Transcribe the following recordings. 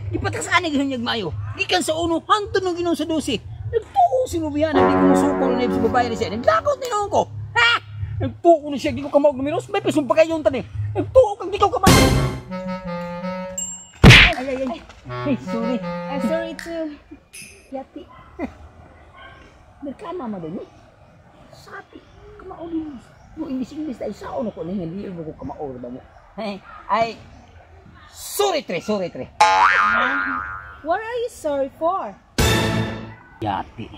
Gipatasaan ni gihunyag maayo. Gikan sa uno hangtod nung Ginoo sa 12. Nagtuo si Rubiana, di ko musukol na sa babae ni siya. Naglakot ni noon ko. Ha? Nagtuo ni siya, di ko kamao numeros. May pisong pa kayo tani. Nagtuo kang di ko kamao. Ay, ay, ay. Ay, sorry. I'm sorry too. Yati. Merkana man din eh. Sati. Kamao din. Mo English English tayo sa ono ko ni hindi mo ko kamao ba mo. Ay, ay. Sorry tre, sorry tre. What are you sorry for? Yati.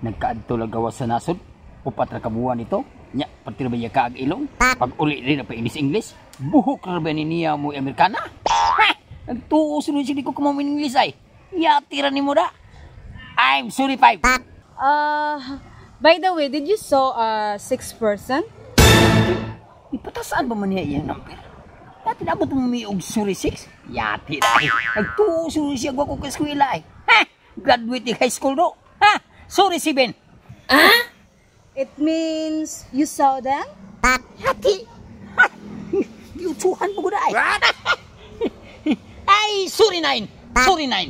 Nagkaadto lang gawas sa nasod. Upat ra ka buwan ito. Nya, pati ra ba niya kaag ilong? Pag uli rin na pa English English. Buhok ra ba ni niya mo Amerikana? Ha! Nagtuo sunod siya, di ko kamao English ay. Yati ra ni mo da. I'm sorry five. By the way, did you saw a six person? Ipatasaan ba man niya iyang number? Yati nabot mo mi og sorry six? Yati na. Nagtuo sunod siya ko ka eskwela ay. Ha! Graduate ni high school do. Ha! Sorry seven. It means you saw them? Yati! Ha! Giutsuhan mo ko na ay. Ay, sorry nine. Sorry nine.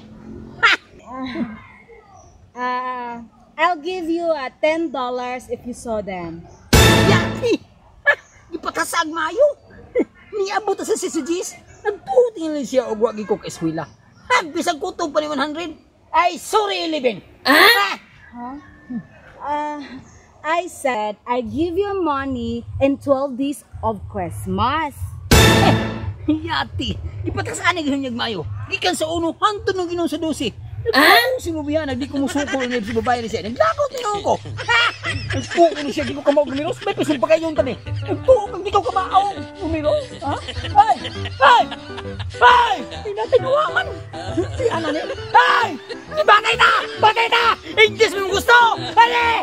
I'll give you $10 if you saw them. Yati! Ha! Gipatasag maayo. Niabot sa CCGs. Nagtuo lang siya og wagi ko ka eskwela. Ha! Bisag kutob pa ni 100. Ay, sorry 11. Ha? Huh? I said I give you money in 12 days of Christmas. Yati! Gipatasaan ni gihunyag maayo. Gikan sa uno hangtod nung Ginoo sa 12. Nagtuo si Rubiana, di ko musukol na sa babae ni siya. Naglakot ni noon ko. Ha! Nagtuo ni siya, di ko kamao numeros. May pisong pa kayo tani. Nagtuo kang di ko kamao numeros. Ha? Ay! Ay! Ay! Di natin man. Si ana ni. Ay! Batay ta! Batay ta! English mo gusto! Ali!